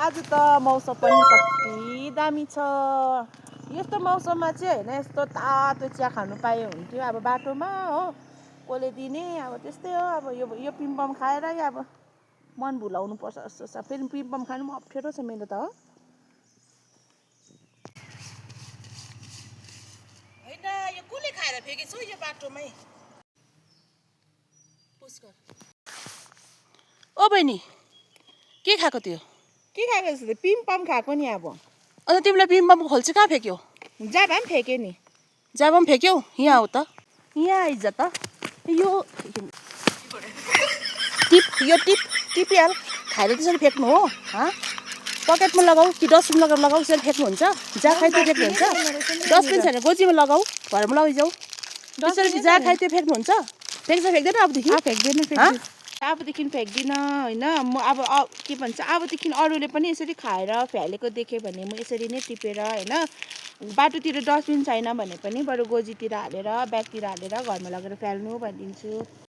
आज त मौसम पनि कति दामी छ। यस्तो मौसममा चाहिँ होइन यस्तो तातो चिया खानु पाए हुन्थ्यो अब बाटोमा हो कसले दिने अब त्यस्तै हो। अब यो पिम्पम खाएर अब मन भुलाउनु पर्छ जस्तो छ। फेरि पिम्पम खानु पनि अप्ठ्यारो छ मेरो त हो होइन। यो कसले खाएर फ्याँकेछ यो बाटोमै पुस्कर। ओ बहिनी के खाएको त्यो? के खाएको जस्तो पिम्पम खाएको नि। अब अन्त तिमीलाई पिम्पमको खोल चाहिँ कहाँ फ्याँक्यौ? जाबा पनि फ्याँक्यो नि। जाबा पनि फ्याँक्यौ? यहाँ आऊ त। यहाँ आइज त। यो टिपिहाल खाएर त्यसरी फ्याँक्नु हो? पकेटमा लगाऊ कि डस्टबिनमा लगेर लगाऊ? त्यसरी फ्याँक्नुहुन्छ? जहाँ खायो त्यो फ्याँक्नुहुन्छ? डस्टबिन छैन गोजीमा लगाऊ, घरमा लैजाऊ। त्यसरी जहाँ खायो त्यो फ्याँक्नुहुन्छ? फ्याँक्छ फ्याँक्दैन अबदेखि? फ्याँक्दैन अबदेखि फ्याँक्दिनँ होइन। म अब के भन्छ अबदेखि अरूले पनि यसरी खाएर फ्यालेको देखेँ भने म यसरी नै टिपेर होइन बाटोतिर डस्टबिन छैन भने पनि बरु गोजीतिर हालेर ब्यागतिर हालेर घरमा लगेर फ्याल्नु भनिदिन्छु।